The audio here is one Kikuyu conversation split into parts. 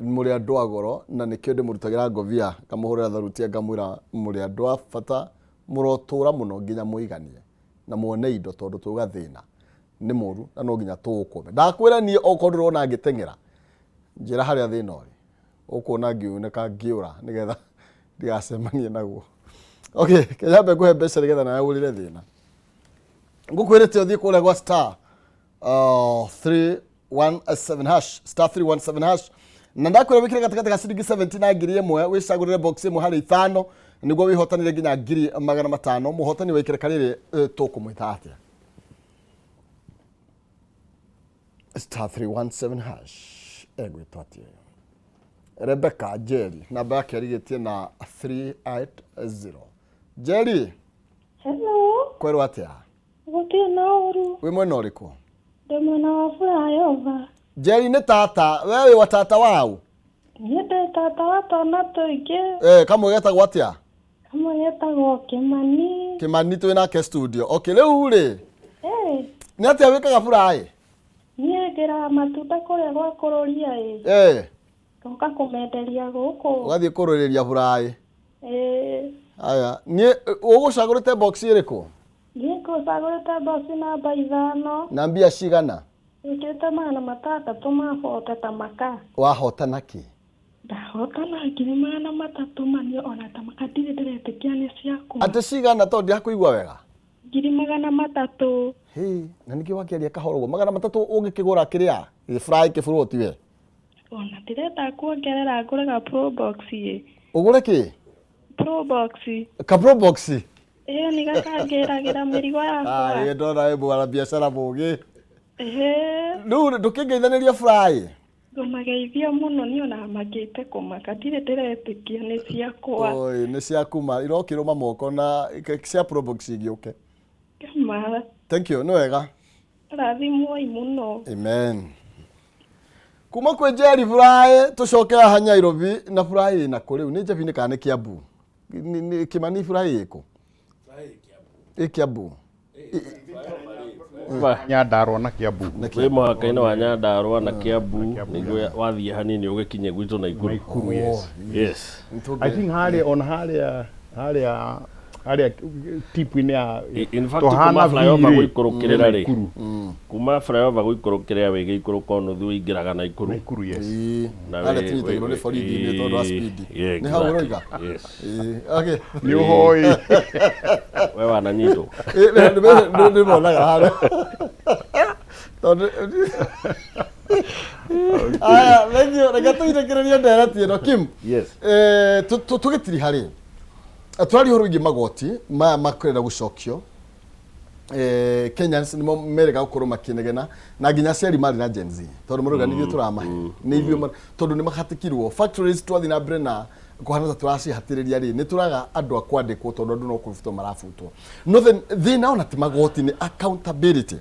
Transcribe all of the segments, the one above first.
Mũrĩ andũ a goro na nĩkĩo ndĩmũrutagĩra ngobia ngamũhũrĩra tharutia ngamwĩra mũrĩ andũ a bata mũrotũra mũno nginya mũiganie na muone indo tondũ twauga thĩna nĩ mũru na no nginya tũũkũme. Ndakwĩra niĩ okorwo ndũrona ngĩteng'era njĩra harĩa thĩna ũrĩ ũkuona ngiunĩka ngĩũra nĩgetha ndigacemanie naguo. Okay, kenya ngũhe mbeca nĩgetha nawe ũrĩre thĩna. Ngũkwĩrĩte ũthiĩ kũrĩa gwa star 317 hash, star 317 hash, na ndakwĩra wĩkĩre gatagatĩ ga ciringi 70 na 1000, wĩcagũrĩre box ĩmwe harĩ ithano nĩguo wĩhotanĩre nginya 500,000. Mũhotani wa ikereka rĩrĩ tũkũmwĩta atĩa? Star 317 hash egwĩtwo atĩa? Rebecca Njeri, namba yake ĩrigĩtie na 380. Njeri. Hello. Kwerwo atĩa? Gũtirĩ na ũru. Wĩ mwena ũrĩkũ? Ndĩ mwena wa flyover. Njeri nĩ tata, we wĩ wa tata waũ? Niĩ ndĩ tata wa twana tũingĩ. Eh, kamwe getagwo atĩa? Kamwe getagwo Kĩmani. Kĩmani twĩ nake studio. Okay, rĩu rĩ. Eh. Nĩ atĩa wĩkaga fly? Niĩ ngĩraga matunda kũrĩa gwa kũrũria ĩ. Eh. Ngoka kũmenderia gũkũ. Ũgathiĩ kũrũrĩria fly. Ĩĩ. Aya, niĩ ũgũcagũrĩte box ĩrĩkũ? Niĩ ngũcagũrĩte box namba 5. Na mbia cigana? Njĩkĩrĩte 640 ta maka. Wahotana kĩ? Ndahotana 300,000 maniĩ ona ta maka ndirĩ ndĩretĩkia nĩ ciakwa. Atĩ cigana tondũ ndirakũigua wega? 300,000. Hĩ, na nĩkĩ wakĩaria kahora ũguo? 300 ũngĩkĩgũra kĩrĩa? Gĩfly kĩburoti we? Ona ndĩrenda kuongerera ngũre ga Probox ĩ. Ũgũre kĩ? Probox. Ka Probox? Ĩĩ nĩ gakangĩragĩra mĩrigo yakwa. Ah, ĩĩ ndona wĩ mwana biacara mũgĩ. Ĩhĩ. Rĩu ndũkĩngeithanĩria fly? Ngũmageithia mũno niĩ ona makĩte kũmaka ndirĩ ndĩretĩkia nĩ ciakwa. Oi, nĩ ciaku ma irokĩrũma moko na cia Probox igĩũke. Ma. Thank you, nĩ wega. Rathimwoi mũno. Amen. Kuma kwĩ Njeri Furaĩ tũcoke haha Nyairobi na Furaĩ ĩna kũ rĩu nĩ Njebinĩ kana nĩ Kiambu? Kĩmani Furaĩ ĩkũ? Ĩ Kiambu. Nyandarua na Kiambu. Wĩ mũhaka-inĩ wa Nyandarua na Kiambu nĩguo wathiĩ hanini ũgĩkinye gwitũ Naikuru. Naikuru, yes. Yes. I think harĩa ona harĩa harĩa harĩa tip-inĩ ya In fact tũhana kuma flyover V-rĩ, gũikũrũkĩrĩra rĩ Naikuru. kuma flyover gũikũrũkĩrĩra wĩ gĩikũrũko nuthu ũingĩraga Naikuru. Naikuru, yes. Ĩĩ. Na Harĩa wĩ- tũnyitagĩrwo nĩ wĩ- borithi nĩ tondũ wa ĩĩ, speed. yeah, Nĩ hau exactly. ũroiga? Yes. Ĩĩ, okay. Nĩ ũhoi. We wananyitwo. Ĩĩ, nĩ- nĩ- nĩ- nĩ monaga harĩa. Tondũ Aya, thank you. Reke tũitĩkĩrĩrie ndereti ĩno Kim. Yes. Eh, tũgĩtiriha rĩ tũraria ũhoro wĩgiĩ magoti maya makwenda gũcokio. Kenyans nĩmo merĩga gũkorwo makĩnegena na nginya aciari marĩ na Gen Z tondũ marauga nĩ ithuĩ tũramahe nĩ ithuĩ tondũ nĩ mahatĩkirwo factories twathiĩ na mbere na kũhana ta tũracihatĩrĩria rĩ nĩ tũraga andũ a kwandĩkwo tondũ andũ no kũbutwo marabutwo. No thĩna ona ti magoti nĩ accountability.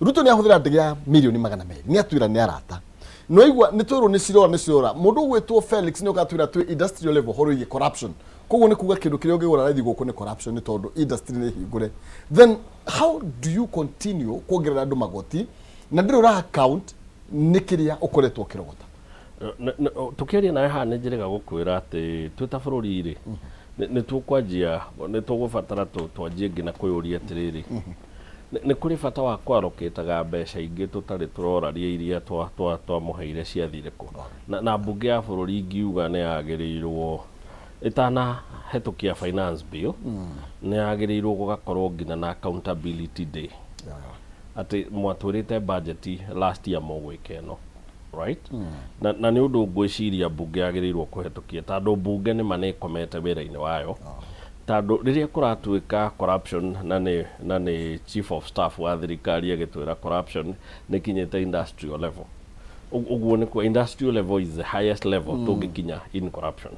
Ruto nĩ ahũthĩra ndege ya 200,000,000 nĩ atwĩra nĩ arata. Nĩwaigua nĩ twĩrwo nĩ cirora nĩ cirora mũndũ ũgwĩtwo Felix nĩ ũgatwĩra twĩ industrial level ũhoro wĩgiĩ corruption. Koguo nĩ kuga kĩndũ kĩrĩa ũngĩgũra raithi gũkũ nĩ corruption nĩ tondũ industry nĩ hingũre. Then how do you continue kuongerera andũ magoti na ndũrĩ ũra account nĩ kĩrĩa ũkoretwo ũkĩrogota? Tũkĩaria nawe haha nĩ njĩrĩga gũkwĩra atĩ twĩ ta bũrũri rĩ nĩ tũkwanjia nĩ tũgũbatara twanjie nginya kwĩyũria atĩrĩrĩ, nĩ kũrĩ bata wa kwarokĩtaga mbeca ingĩ tũtarĩ tũroraria iria twamũheire ciathire kũ? Na mbunge ya bũrũri ingiuga nĩ yagĩrĩirwo ĩtanahĩtũkia finance bill nĩ yagĩrĩirwo gũgakorwo nginya na accountability day atĩ mwatwĩrĩte budget last year mũgwĩka ĩno, right? Na nĩ ũndũ ngwĩciria mbunge yagĩrĩirwo kũhetũkia tondũ mbunge nĩma nĩ ĩkomete wĩra-inĩ wayo tondũ rĩrĩa kũratuĩka corruption na nĩ chief of staff wa thirikari agĩtwĩra corruption nĩ kinyĩte industrial level. Ũguo nĩ kuga industrial level is the highest level tũngĩkinya in corruption.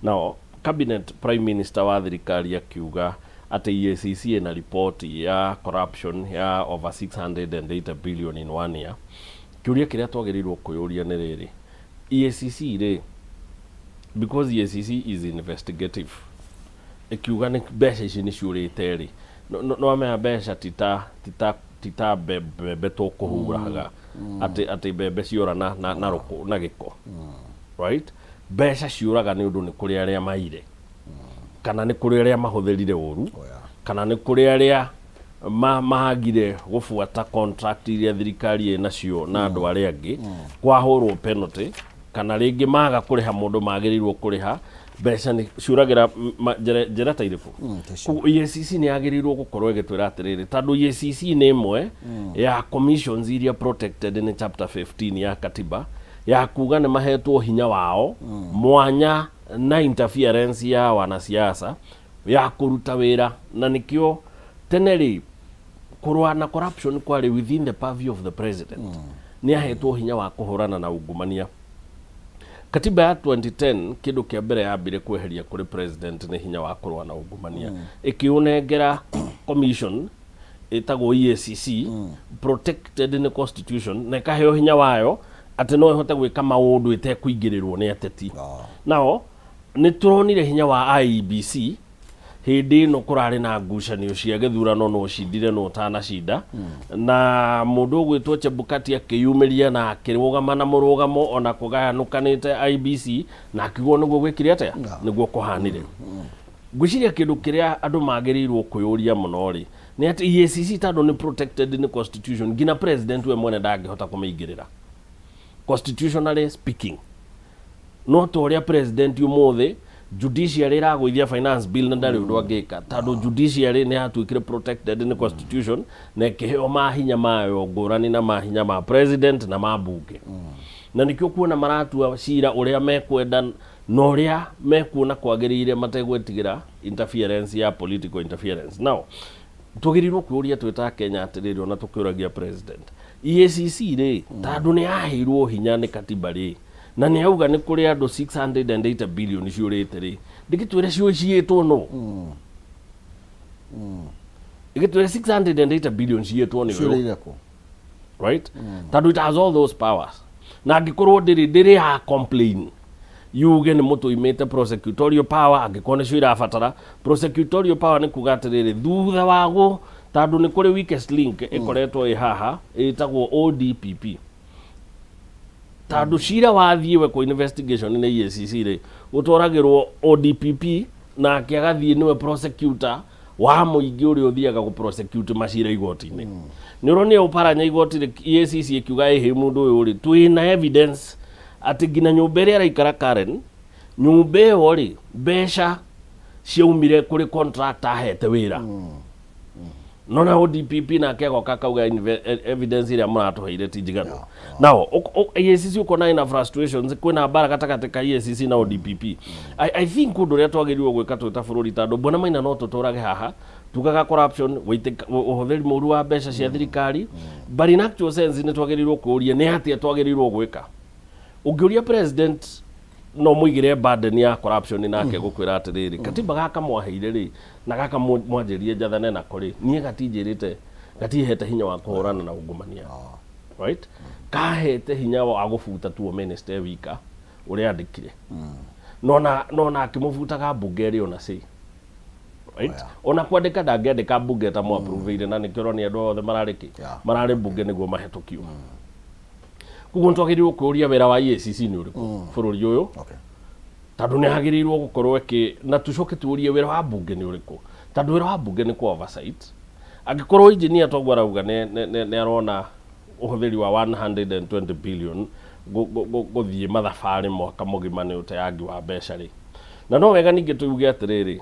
Now cabinet prime minister wa thirikari akiuga atĩ EACC ĩna report ya corruption ya over 680 billion in one year. Kĩũria kĩrĩa twagĩrĩirwo kwĩyũria nĩ rĩrĩ, EACC rĩ, because EACC is investigative, ĩkiuga nĩ mbeca ici nĩ ciũrĩte rĩ, nĩ wamenya mbeca ti ta mbembe tũkũhuraga atĩ mbembe ciora na rũkũ na gĩko. Right, mbeca ciũraga nĩ ũndũ nĩ kũrĩ arĩa maire kana nĩ kũrĩ arĩa mahũthĩrire ũru, Oh, yeah. kana nĩ kũrĩ arĩa magire gũbuata contract iria thirikari ĩ nacio na andũ arĩa angĩ, kwahũrwo penalty, kana rĩngĩ maga kũrĩha mũndũ magĩrĩirwo kũrĩha. Mbeca nĩ ciũragĩra njĩra ta irĩkũ? Ta icio. Koguo EACC nĩ yagĩrĩirwo gũkorwo ĩgĩtwĩra atĩrĩrĩ, tondũ EACC nĩ ĩmwe ya commissions iria protected nĩ chapter 15 ya katiba, ya kuga nĩ mahetwo hinya wao mwanya na interference ya wanasiasa ya kũruta wĩra. Na nĩkĩo tene rĩ, kũrũa na corruption kwarĩ within the purview of the president. Nĩ ahetwo hinya wa kũhũrana na ungumania. Katiba ya 2010, kĩndũ kĩa mbere yambire kweheria kũrĩ president nĩ hinya wa kũrũa na ungumania, ĩkĩũnengera commission ĩtagwo EACC, protected nĩ constitution, na ĩkaheo hinya wayo atĩ no ĩhote gwĩka maũndũ ĩtekũingĩrĩrwo nĩ ateti. Nao nĩ tũronire hinya wa IEBC hĩndĩ ĩno kũrarĩ na ngucanio cia gĩthurano, no ũcindire no ũtanacinda, na mũndũ ũgwĩtwo Chebukati akĩyumĩria na akĩrũgama na mũrũgamo ona kũgayanũkanĩte IEBC, na akiuga nĩguo gwĩkire atĩa, nĩguo kũhanire. Ngwĩciria kĩndũ kĩrĩa andũ magĩrĩirwo kwĩyũria mũno rĩ, nĩ atĩ EACC, tondũ nĩ protected nĩ constitution, nginya president we mwene ndangĩhota kũmĩingĩrĩra, constitutionally speaking. No ta ũrĩa president ũmũthĩ judiciary ĩragũithia finance bill na ndarĩ ũndũ angĩka, tondũ judiciary nĩ yatuĩkire protected nĩ constitution na ĩkĩheo mahinya mayo ngũrani na mahinya ma president na ma mbunge. Na nĩkĩo kuona maratua cira ũrĩa mekwenda na ũrĩa mekuona kwagĩrĩire, mategwĩtigĩra interference ya political interference. Now twagĩrĩirwo kwĩũria twĩ ta Kenya atĩrĩrĩ, ona tũkĩũragia president, EACC rĩ, tondũ nĩ yaheirwo hinya nĩ katiba rĩ, na nĩ auga nĩ kũrĩ andũ 680 billion ciũrĩte rĩ, ndĩgĩtwĩre cio ciĩtwo no ĩgĩtwĩre 680 billion ciĩtwo nĩ ũyũ. Ciũrĩire kũ? Right, tondũ it has all those powers, na angĩkorwo ndĩrĩ ya complain yuge nĩ mũtũimĩte prosecutorial power, angĩkorwo nĩcio irabatara prosecutorial power, nĩ kuga atĩrĩrĩ, thutha wa gũ tondũ nĩ kũrĩ weakest link ĩkoretwo ĩ haha ĩtagwo ODPP, tondũ cira wathiĩ wekwo investigation nĩ EACC rĩ, ũtwaragĩrwo ODPP, nake agathiĩ nĩwe prosecutor wa mũingĩ ũrĩa ũthiaga gũ prosecute macira igoti-inĩ. Nĩ ũronire ũparanya igoti rĩ, EACC ĩkiuga ĩhĩ mũndũ ũyũ rĩ, twĩna evidence atĩ nginya nyũmba ĩrĩa araikara Karen, nyũmba ĩyo rĩ, mbeca ciaumire kũrĩ contractor ahete wĩra. No na ODPP nake agoka akauga evidence ĩrĩa mũratũheire ti njiganu. Now EACC ũkona ina frustrations, kwĩna mbara gatagatĩ ka EACC na ODPP. I think ũndũ ũrĩa twagĩrĩirwo gwĩka twĩ ta bũrũri, tondũ mbona maina no tũtũrage haha tugaga corruption, ũhũthĩri mũru wa mbeca cia thirikari, but in actual sense nĩ twagĩrĩirwo kũũria nĩ atĩa twagĩrĩirwo gwĩka. Ũngĩũria president no mũigĩre burden ya corruption, nake gũkwĩra atĩrĩrĩ, katiba gaka mwaheire rĩ, na gaka mwanjĩrire njathane nako rĩ, niĩ gatinjĩrĩte, gatihete hinya wa kũhũrana na ungumania. Right, kahete hinya wa gũbuta tuo minister wika ũrĩa andĩkire, nona akĩmũbutaga mbunge ĩrĩ ona say, right? Ona kwandĩka ndangĩandĩka mbunge ta mwapprove-ire, na nĩkĩo ũronia andũ othe mararĩ kĩ, mararĩ mbunge nĩguo mahĩtũkio. Koguo nĩtwagĩrĩirwo kwĩũria wĩra wa EACC nĩ ũrĩkũ bũrũri ũyũ, tondũ nĩ hagĩrĩirwo gũkorwo ĩkĩ, na tũcoke tũrie wĩra wa mbunge nĩ ũrĩkũ, tondũ wĩra wa mbunge nĩ kũ oversight. Angĩkorwo engineer toguo arauga nĩ arona ũhũthĩri wa 120 billion gũthiĩ mathabarĩ mwaka mũgima nĩ ũteangi wa mbeca rĩ, na no wega ningĩ tuge atĩrĩrĩ,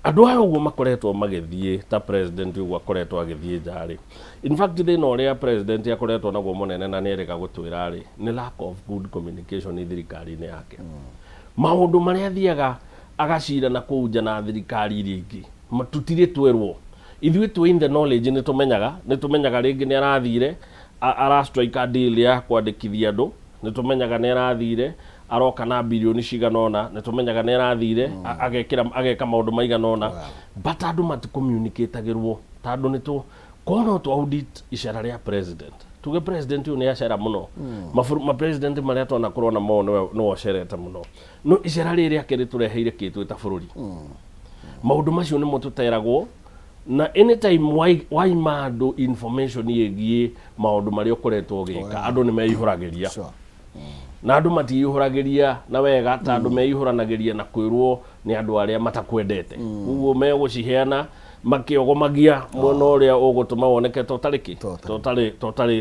andũ aya ũguo makoretwo magĩthiĩ ta president ũguo akoretwo agĩthiĩ nja rĩ, in fact thĩna ũrĩa president akoretwo naguo mũnene na nĩ erĩga gũtwĩra rĩ, nĩ lack of good communication thirikari-inĩ yake. Maũndũ marĩa athiaga agacira na kũu nja na thirikari iria ingĩ, tũtirĩ twerwo. Ithuĩ twĩ in the knowledge, nĩ tũmenyaga rĩngĩ nĩ arathire ara strike a deal ya kwandĩkithia andũ, nĩ tũmenyaga nĩ arathire aroka na birioni cigana ũna, nĩ tũmenyaga nĩ arathire agekĩra ageka maũndũ maigana ũna, but andũ maticommunicatagĩrwo, tondũ nĩ tũ korwo no tũ audit icera rĩa president, tuge president ũyũ nĩ acera mũno. Ma president marĩa twanakorwo namo nĩwe ũcerete mũno, no icera rĩrĩ rĩake rĩtũreheire kĩ twĩ ta bũrũri? Maũndũ macio nĩmo tũteragwo, na anytime waima andũ information ĩgiĩ maũndũ marĩa ũkoretwo ũgĩka, andũ nĩ meihũragĩria. Na andũ matiyũhũragĩria na wega ta andũ meihũranagĩria na kwĩrwo nĩ andũ arĩa matakwendete. Koguo megũciheana makĩogomagia mwena ũrĩa ũgũtũma woneke ta ũtarĩ kĩ,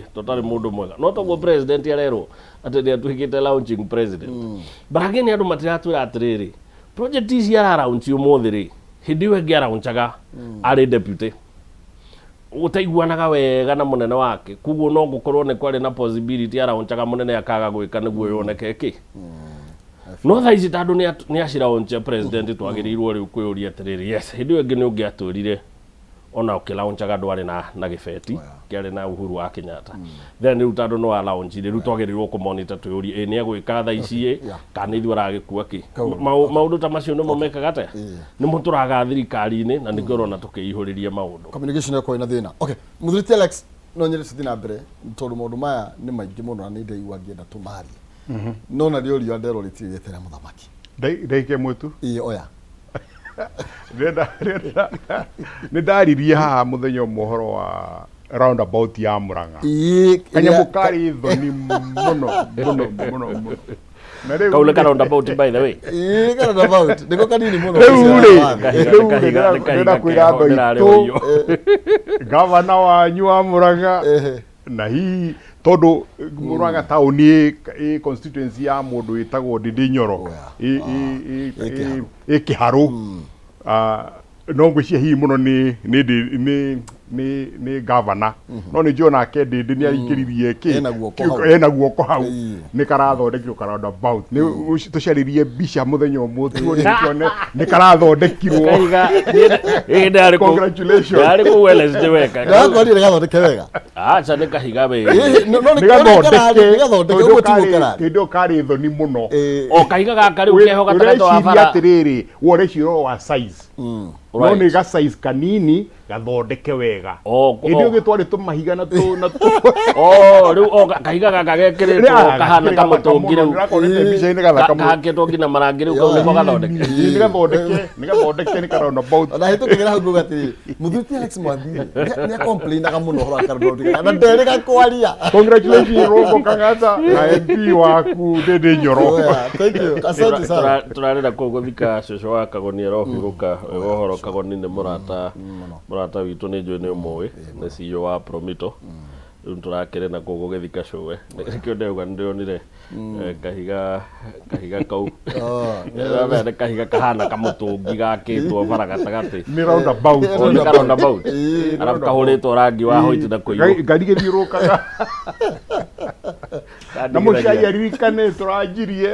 ta ũtarĩ mũndũ mwega. No toguo president arerwo atĩ nĩ atuĩkĩte launching president, but again andũ matiratwĩra atĩrĩrĩ, project ici araraunch ũmũthĩ rĩ, hĩndĩ ĩyo ĩngĩ araunchaga arĩ deputy ũtaiguanaga wega na mũnene wake. Koguo no gũkorwo nĩ kwarĩ na possibility araunchaga mũnene akaga gwĩka nĩguo yoneke kĩ. No thaa ici tondũ nĩ acirauncha president, twagĩrĩirwo rĩu kwĩyũria atĩrĩrĩ, yes, hĩndĩ ĩyo ĩngĩ nĩ ũngĩatwĩrire ona ũkĩlaunchaga ndwarĩ na gĩbeti kĩarĩ na Uhuru wa Kenyatta. Then rĩu tondũ nĩ walaunchire, rĩu twagĩrĩirwo kũmonitor, twĩyũrie, ĩ nĩ egwĩka thaa ici ĩ kana nĩ ithuĩ aragĩkua kĩ? Maũndũ ta macio nĩmo mekaga atĩa, nĩmo tũraga thirikari-inĩ, na nĩkĩo ũrona tũkĩihũrĩria maũndũ. Communication ĩkorwo ĩna thĩna. Okay, mũthuri ti Alex, no nyende tũthiĩ na mbere tondũ maũndũ maya nĩ maingĩ mũno na nĩ ndaigua ngĩenda tũmarie, no na rĩũrio nderwo rĩtirĩ rĩetera mũthamaki. Ndagĩka ĩmwe tu. Ĩĩ, oya. Nĩ ndaririe haha mũthenya ũmwe ũhoro wa roundabout ya Murang'a. Kanyamũ karĩ thoni mũno mũno mũno mũno. Na rĩu Kau nĩ ka roundabout, by the way. Ĩĩ, ka roundabout nĩko kanini mũno. Rĩu rĩ, Kahiga- rĩu rĩ, kahiga- nĩ kahiga ndĩrenda kwĩra keho, andũ ndĩrarĩ aitũ ũiyũ. Gavana wanyu wa Murang'a, Ehe. na hihi tondũ Murang'a taũni ĩ constituency ya mũndũ wĩtagwo Ndindi Nyoro. Oh, yeah. Ĩ Ĩ Kĩharũ. Ĩ Kĩharũ. Ah, no ngwĩciria hihi mũno nĩ gavana, no nĩ njũĩ onake Ndindi nĩ aingĩririe kĩ. Ena guoko hau. Ena guoko hau. Nĩ karathondekirwo ka roundabout. Nĩ tũcaririe mbica mũthenya ũmwe tuone tuone nĩ karathondekirwo. Kahiga ĩ ndarĩ kũ. Congratulations. Ndarĩ kũ Wednesday weka. Ndakorire gathondeke wega. Aca, nĩ kahiga we. Ĩĩ, no nĩ nĩ gathondeke, gathondeke. nĩ gathondeke ũguo tiguo kararĩ. Hĩndĩ ĩyo karĩ thoni mũno. O kahiga gaka rĩu keho gatagatĩ wa Ũreciria bara. atĩrĩrĩ, we ũreciria ũhoro wa size, no nĩ ga size kanini gathondeke wega. Hĩndĩ ĩyo twarĩ tũmahiga na tũ O rĩu o kahiga gaka gekĩrĩtwo kahana kamũtũngi rĩu. Ndĩrakonete mbica-inĩ gathaka mũno. Kahakĩtwo nginya marangi rĩu, kau nĩko gathondeke. Ĩĩ, nĩ gathondeke, nĩ ka roundabout. Ona hĩtũkĩgĩra hau ngauga atĩrĩrĩ, mũthuri ti Alex Mwathi nĩ acomplainaga mũno ũhoro wa roundabout na nderĩga kwaria. Congratulations, Rongo Kang'ata na MP waku Ndindi Nyoro. Oh, yeah. Thank you, asante sana. Turarĩra kũu gũthika cũcũ wa Kagoni arohurũka wega ũhoro. Kagoni nĩ mũrata witũ, nĩ njũĩ nĩ ũmũĩ, nĩ CEO wa Promito. Rĩu tũrakĩrĩ na kũu gũgĩthika cũwe, nĩkĩo ndauga nĩ ndĩronire kahiga kau. Ndĩrona nĩ kahiga kahana kamũtũngi gakĩtwo bara gatagatĩ. Nĩ roundabout. O nĩ ka roundabout. Ĩĩ. Arabu kahũrĩtwo rangi wa white na kũirũ. Ngari gĩthiũrũrũkaga na mũcai aririkane tũranjirie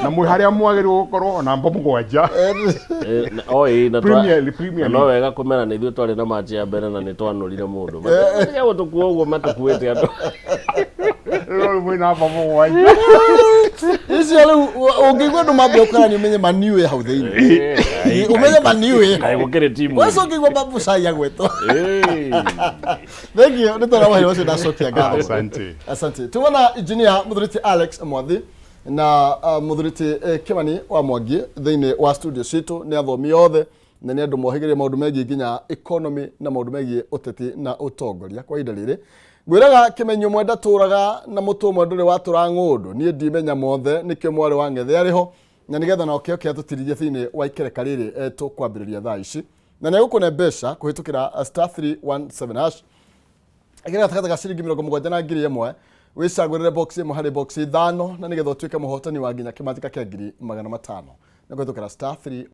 na mwĩ harĩa mwagĩrĩirwo gũkorwo namba 7. O ĩĩ, na Premier na no wega kũmera nĩ ithuĩ twarĩ na match ya mbere na nĩ twanũrire mũndũ. Matiga gũtũkua ũguo matũkuĩte andũ. Rĩu mwĩ namba 7. Icio rĩu ũngĩigua andũ mambia gũkarania, ũmenye maniũ ĩ hau thĩinĩ, ũmenye maniũ ĩ. Kaĩ gũkĩrĩ timu. Kwanza ũngĩigua mabucai agwetwo. Thank you, nĩ tondũ wa wahĩro ũcio, ndacokia ngatho. Asante. Asante. Tuona engineer mũthuri Alex Mwathi na mũthuri Kimani wa Mwangi thĩinĩ wa studio citũ. Nĩ athomi othe na nĩ andũ mohĩgĩrĩire maũndũ megiĩ nginya economy na maũndũ megiĩ ũteti na ũtongoria. Kwa ihinda rĩrĩ ngwĩraga kĩmenyo ũmwe ndatũraga na mũtũ ũmwe ndũrĩ watũra ng'ũndũ. Niĩ ndimenya mothe, nĩkĩo mwarĩ wa ng'ethe arĩ ho na nĩgetha nake oke atũtirithie thĩinĩ wa ikereka rĩrĩ tũkwambĩrĩria thaa ici, na nĩ egũkũne mbeca kũhĩtũkĩra *317#. Ĩkĩra gatagatĩ ga ciringi 70 na 1000, wĩcagũrĩre box ĩmwe harĩ box ithano, na nĩgetha ũtuĩke mũhotani wa nginya kĩmatika kĩa 500,000 nĩ kũhĩtũkĩra *3